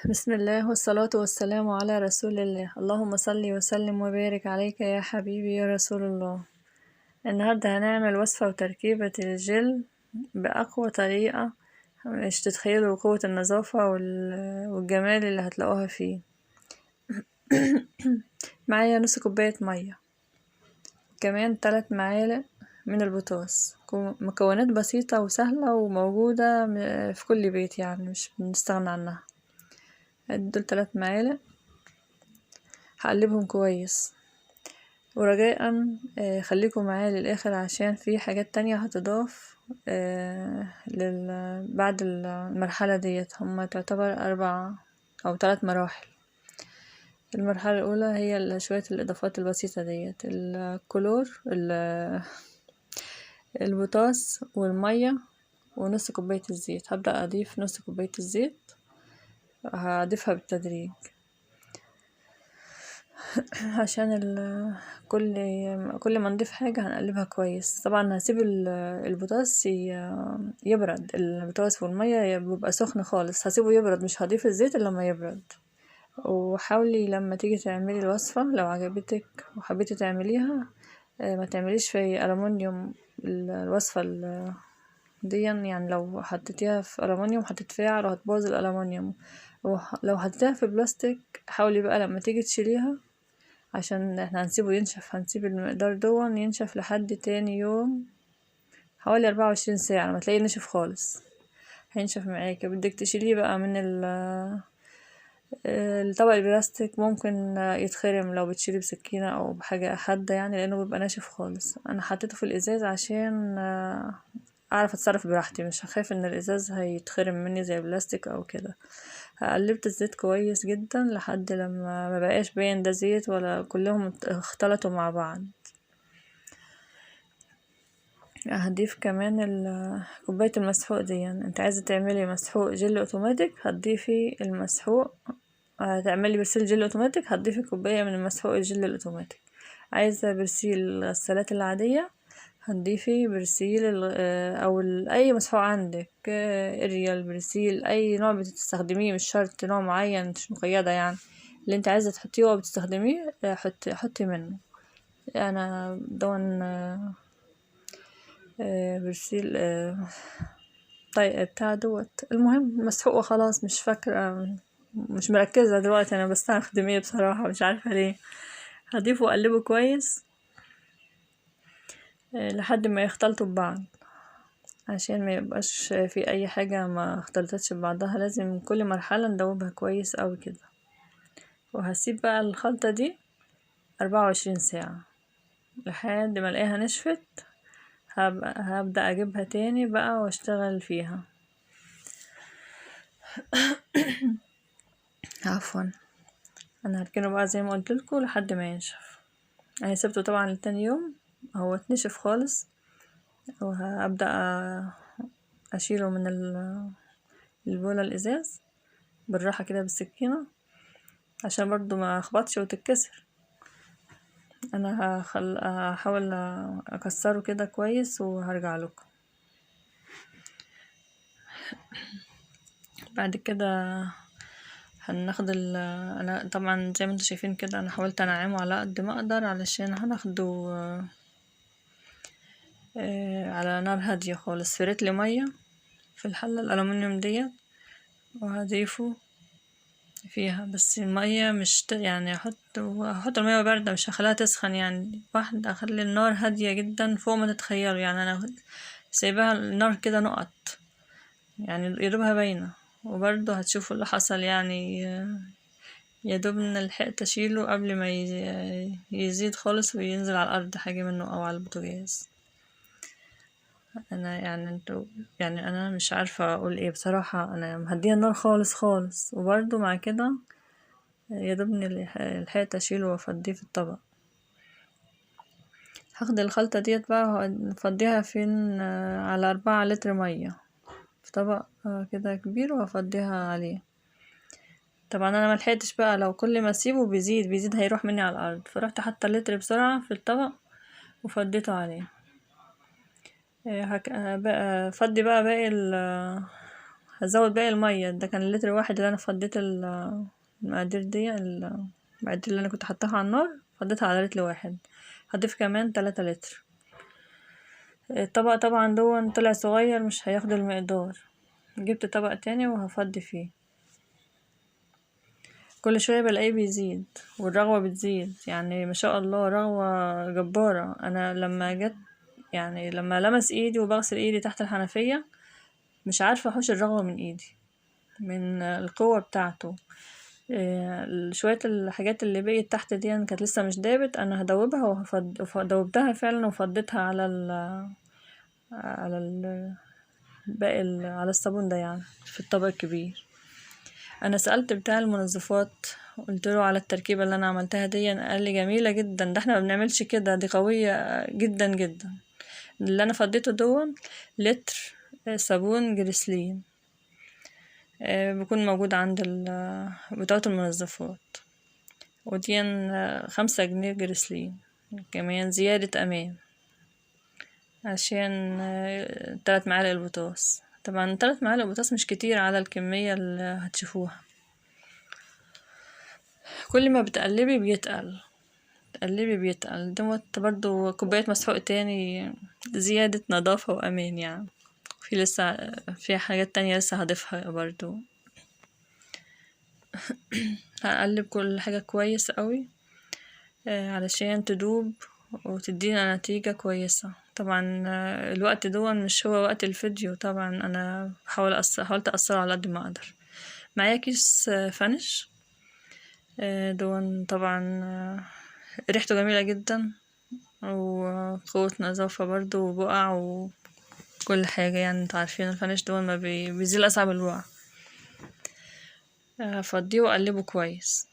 بسم الله والصلاة والسلام على رسول الله. اللهم صل وسلم وبارك عليك يا حبيبي يا رسول الله. النهاردة هنعمل وصفة وتركيبة الجل بأقوى طريقة مش تتخيلوا قوة النظافة والجمال اللي هتلاقوها فيه. معايا نص كوباية مية، كمان 3 معالق من البوتاس. مكونات بسيطة وسهلة وموجودة في كل بيت، يعني مش بنستغنى عنها. دول 3 معالق، هقلبهم كويس. ورجاء خليكم معايا للاخر عشان في حاجات تانية هتضاف بعد المرحلة ديت. هما تعتبر 4 أو 3 مراحل. المرحلة الأولى هي شوية الإضافات البسيطة ديت، الكلور، البوتاس والمية ونص كوباية الزيت. هبدأ أضيف نص كوباية الزيت، هضيفها بالتدريج عشان كل ما نضيف حاجة هنقلبها كويس. طبعا هسيب البوتاس يبرد، البوتاس والمية بيبقى سخن خالص، هسيبه يبرد، مش هضيف الزيت الا لما يبرد. وحاولي لما تيجي تعملي الوصفة لو عجبتك وحبيتي تعمليها ما تعمليش في ألمونيوم الوصفة دي، يعني لو حطيتيها في ألمونيوم هتتفاعل وهتبوظ الألمونيوم. ولو حطيتيها في بلاستيك حاولي بقى لما تيجي تشيليها، عشان احنا هنسيبه ينشف، هنسيب المقدار دون ينشف لحد تاني يوم حوالي 24 ساعة. لما تلاقيه نشف خالص هينشف معاكي. بدك تشيليه بقى من الطبق البلاستيك، ممكن يتخرم لو بتشيليه بسكينة او بحاجة حادة، يعني لانه بيبقى ناشف خالص. انا حطيته في الازاز عشان اعرف اتصرف براحتي، مش هخاف ان الازاز هيتخرم مني زي البلاستيك او كده. قلبت الزيت كويس جدا لحد لما ما بقاش باين ده زيت ولا كلهم اختلطوا مع بعض. هضيف كمان كوباية المسحوق دي. يعني انت عايزة تعملي مسحوق جل اوتوماتيك هتضيفي المسحوق، هتعملي برسيل جل اوتوماتيك هتضيفي كوباية من المسحوق الجل الاوتوماتيك. عايزة برسيل الغسالات العادية هتضيفي برسيل او اي مسحوق عندك، اريال، برسيل، اي نوع بتستخدميه، مش شرط نوع معين، مش مقيدة، يعني اللي انت عايزة تحطيه او بتستخدميه حطي منه. انا دون برسيل طيب بتاع دوت، المهم مسحوق وخلاص، مش فاكرة، مش مركزة دلوقتي انا بستخدم ايه بصراحة، مش عارفة ليه. هضيفه واقلبه كويس لحد ما يختلطوا ببعض، عشان ما يبقاش في اي حاجة ما اختلطتش ببعضها. لازم كل مرحلة ندوبها كويس اوي كده. وهسيب بقى الخلطة دي 24 ساعة لحد ما الاقيها نشفت. هبدأ اجيبها تاني بقى واشتغل فيها. عفوا، انا هركنه بقى زي ما قلت لكم لحد ما ينشف. انا سبته طبعا لتاني يوم، هو اتنشف خالص، وهبدأ اشيله من البولة الازاز بالراحة كده بالسكينة، عشان برضو ما اخبطش وتتكسر. انا هحاول اكسره كده كويس وهرجع لكم بعد كده. هناخد انا طبعا زي ما انتم شايفين كده انا حاولت انعمه على قد ما اقدر، علشان هناخده على نار هادية خالص. فريت لي مية في الحلة الالومنيوم ديت وهضيفه فيها، بس المية مش يعني هحط المية باردة، مش هخليها تسخن، يعني واحدة اخلي النار هادية جدا فوق ما تتخيلوا. يعني انا سايباها النار كده نقط، يعني يدوبها باينة، وبرضه هتشوفوا اللي حصل. يعني يا دوب لحقت اشيله قبل ما يزيد خالص وينزل على الارض حاجة منه او على البوتاجاز. انا يعني انتوا يعني انا مش عارفة اقول ايه بصراحة، انا مهدية النار خالص خالص، وبرضه مع كده يا دوب لحقت اشيله وافضيه في الطبق. هاخد الخلطة ديت بقى وافضيها فين؟ على 4 لتر مية في طبق كده كبير، وافضيها عليه. طبعا انا ملحقتش بقى، لو كل ما اسيبه بيزيد بيزيد هيروح مني على الارض، فروحت حاطه اللتر بسرعة في الطبق وفضيته عليه. بقى فضي بقى باقي هزود باقي المية. ده كان لتر واحد اللي انا فضيت المقادير دي، المقادير اللي انا كنت حطاها على النار فضيتها على لتر واحد. هضيف كمان 3 لتر. الطبق طبعا دون طلع صغير مش هياخد المقدار، جبت طبق تاني وهفضي فيه. كل شوية بلاقيه بيزيد والرغوة بتزيد، يعني ما شاء الله رغوة جبارة. انا لما جت يعني لما لمس ايدي وبغسل ايدي تحت الحنفية مش عارفة احوش الرغوة من ايدي من القوة بتاعته. شوية الحاجات اللي بقيت تحت دي كانت لسه مش دابت، انا هدوبها ودوبتها فعلا وفضيتها على ال على ال باقي على الصابون ده يعني في الطبق الكبير. انا سألت بتاع المنظفات قلت له على التركيبة اللي انا عملتها دي، قال لي جميلة جدا، ده احنا ما بنعملش كده، دي قوية جدا جدا. اللي انا فضيته دون لتر صابون جريسلين، بيكون موجود عند بتوع المنظفات، ودي 5 جنيه جريسلين كمان زيادة امان عشان 3 معالق البطاطس. طبعا 3 معالق بطاطس مش كتير على الكمية اللي هتشوفوها. كل ما بتقلبي بيتقل، تقلبي بيتقل. دوت برضو كوباية مسحوق تاني زيادة نظافة وأمان يعني. في لسه في حاجات تانية لسه هضيفها برضو. هقلب كل حاجة كويس قوي علشان تدوب وتدينا نتيجة كويسة. طبعا الوقت دون مش هو وقت الفيديو، طبعا انا حاولت اقصره على قد ما اقدر. معايا كيس فانش دون طبعا ريحته جميلة جدا وقوة نظافة برضو وبقع وكل حاجة، يعني انتوا عارفين الفانش دون ما بيزيل اصعب البقع. هفضيه واقلبه كويس.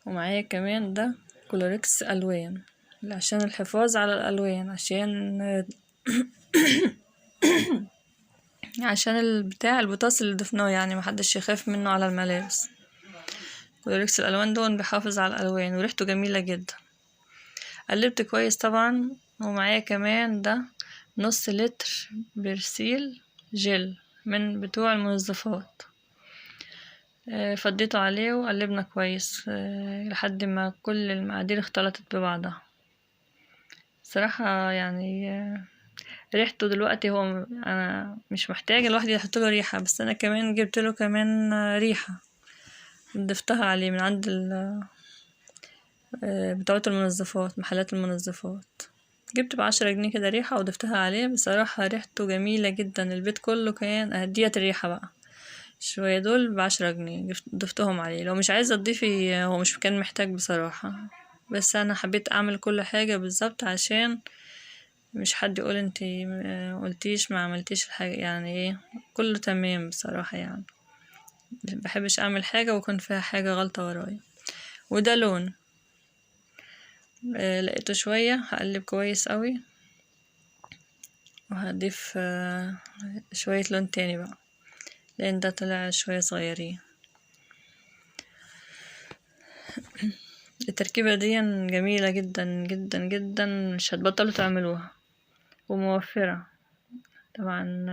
ومعايا كمان ده كلوريكس الوان عشان الحفاظ على الالوان، عشان عشان البتاع البطاس اللي ضفناه يعني محدش يخاف منه على الملابس. كلوريكس الالوان دون بيحافظ على الالوان وريحته جميله جدا. قلبت كويس طبعا. ومعايا كمان ده نص لتر برسيل جل من بتوع المنظفات، فضيته عليه وقلبنا كويس لحد ما كل المقادير اختلطت ببعضها. صراحة يعني ريحته دلوقتي هو انا مش محتاجة الواحد يحط له ريحة، بس انا كمان جبت له كمان ريحة ضفتها عليه من عند بتوع المنظفات، محلات المنظفات. جبت ب10 جنيه كده ريحة وضفتها عليه. بصراحة ريحته جميلة جدا، البيت كله كان ديت الريحة بقى. شوية دول ب10 جنيه ضفتهم عليه. لو مش عايزة تضيفي، هو مش كان محتاج بصراحة، بس انا حبيت اعمل كل حاجة بالظبط عشان مش حد يقول انتي قلتيش ما عملتيش الحاجة، يعني ايه كله تمام بصراحة. يعني بحبش اعمل حاجة ويكون فيها حاجة غلطة ورايا. وده لون لقيته شوية، هقلب كويس قوي وهضيف شوية لون تاني بقى لان ده طلع شوية صغيرين. التركيبة دي جميلة جدا جدا جدا، مش هتبطلوا تعملوها وموفرة طبعا.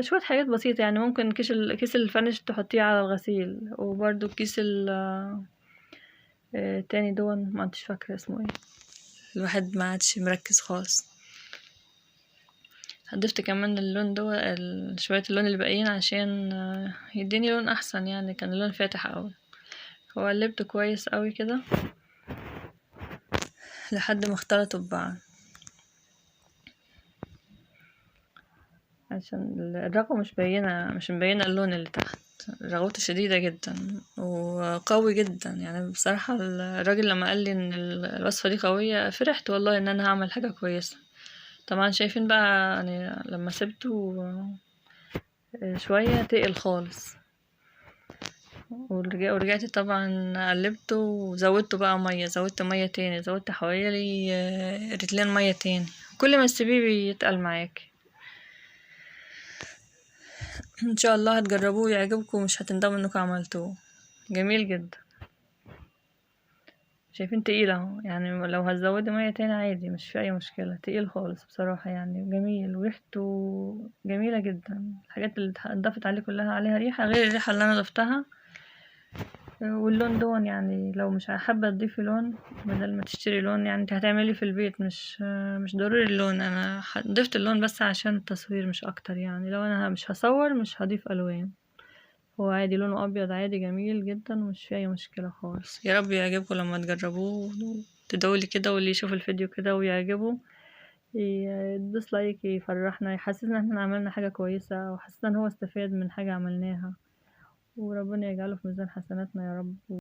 شوية حاجات بسيطة يعني، ممكن كيس الفانش تحطيه على الغسيل، وبرده كيس التاني دون ما عدتش فاكرة اسمه ايه، الواحد ما عادش مركز خالص. ضفت كمان اللون دو شوية اللون اللي باقيين عشان يديني لون احسن، يعني كان اللون فاتح قوي. وقلبته كويس قوي كده لحد ما اختلطوا ببعض عشان الرغوة مش مبينة اللون اللي تحت. رغوته شديدة جدا وقوي جدا يعني. بصراحة الراجل لما قال لي ان الوصفة دي قوية فرحت والله ان انا هعمل حاجة كويسة. طبعا شايفين بقى يعني لما سبته شوية تقل خالص، ورجعت طبعا قلبته وزودته بقى مية، زودت مية تاني، زودت حوالي رتلين مية تاني. كل ما تسيبيه بيتقل معاكي. ان شاء الله هتجربوه ويعجبكم ومش هتندموا انكم عملتوه، جميل جدا. شايفين تقيل اهو، يعني لو هتزودي مية تاني عادي مش في اي مشكلة، تقيل خالص بصراحة يعني، جميل وريحته جميلة جدا. الحاجات اللي اتضافت عليه كلها عليها ريحة غير الريحة اللي انا ضفتها. واللون دون يعني لو مش حابة تضيفي لون بدل ما تشتري لون، يعني انت هتعملي في البيت، مش ضروري اللون. انا ضفت اللون بس عشان التصوير مش اكتر، يعني لو انا مش هصور مش هضيف الوان، هو عادي لونه ابيض عادي جميل جدا ومش فيه اي مشكلة خالص. يا رب يعجبكم لما تجربوه تدعولي كده، واللي يشوف الفيديو كده ويعجبه يدوس like، يفرحنا، يحسسنا ان احنا عملنا حاجة كويسة، وحسسنا ان هو استفاد من حاجة عملناها، وربنا يجعله في ميزان حسناتنا يا رب.